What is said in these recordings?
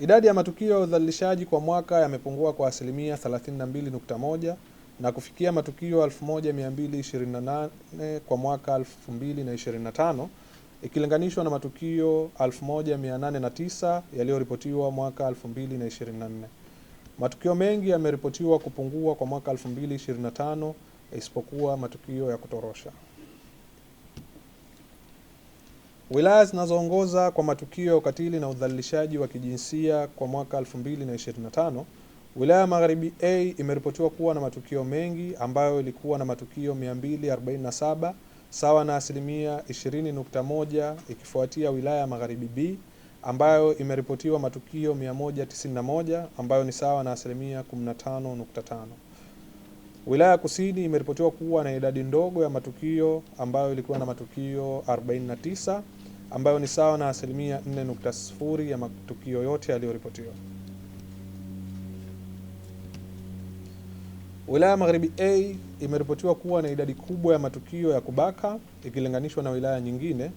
Idadi ya matukio ya udhalilishaji kwa mwaka yamepungua kwa asilimia 32.1 na kufikia matukio 1228 kwa mwaka 2025 ikilinganishwa na matukio 1809 yaliyoripotiwa mwaka 2024. Matukio mengi yameripotiwa kupungua kwa mwaka 2025 isipokuwa matukio ya kutorosha. Wilaya zinazoongoza kwa matukio ya ukatili na udhalilishaji wa kijinsia kwa mwaka 2025, wilaya ya Magharibi A imeripotiwa kuwa na matukio mengi ambayo ilikuwa na matukio 247 sawa na asilimia 20.1, ikifuatia wilaya ya Magharibi B ambayo imeripotiwa matukio 191 ambayo ni sawa na asilimia 15.5. Wilaya ya Kusini imeripotiwa kuwa na idadi ndogo ya matukio ambayo ilikuwa na matukio 49 ambayo ni sawa na asilimia 4.0 ya matukio yote yaliyoripotiwa. Wilaya ya Magharibi A imeripotiwa kuwa na idadi kubwa ya matukio ya kubaka ikilinganishwa na wilaya nyingine,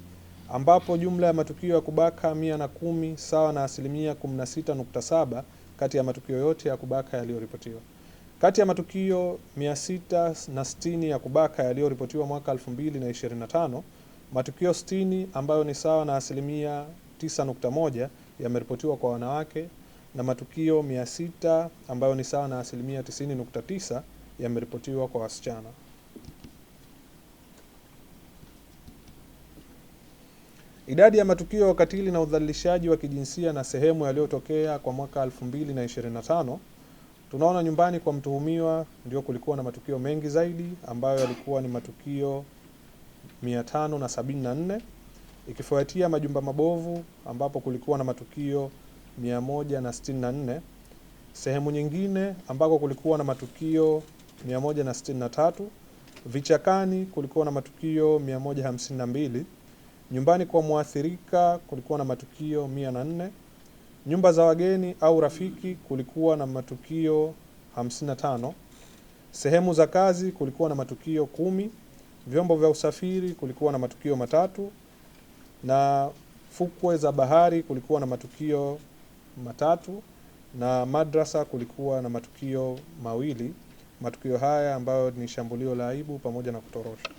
ambapo jumla ya matukio ya kubaka 110 sawa na asilimia 16.7 kati ya matukio yote ya kubaka yaliyoripotiwa. Kati ya matukio 660 ya kubaka yaliyoripotiwa mwaka 2025, matukio 60 ambayo ni sawa na asilimia 9.1 yameripotiwa kwa wanawake na matukio 600 ambayo ni sawa na asilimia 90.9 yameripotiwa kwa wasichana. Idadi ya matukio ya ukatili na udhalilishaji wa kijinsia na sehemu yaliyotokea kwa mwaka 2025, tunaona nyumbani kwa mtuhumiwa ndio kulikuwa na matukio mengi zaidi ambayo yalikuwa ni matukio 574, ikifuatia majumba mabovu ambapo kulikuwa na matukio 164. Sehemu nyingine ambako kulikuwa na matukio 163, vichakani kulikuwa na matukio 152, nyumbani kwa mwathirika kulikuwa na matukio 104, nyumba za wageni au rafiki kulikuwa na matukio 55, sehemu za kazi kulikuwa na matukio 10, vyombo vya usafiri kulikuwa na matukio 3, na fukwe za bahari kulikuwa na matukio 3, na madrasa kulikuwa na matukio 2. Matukio haya ambayo ni shambulio la aibu pamoja na kutorosha.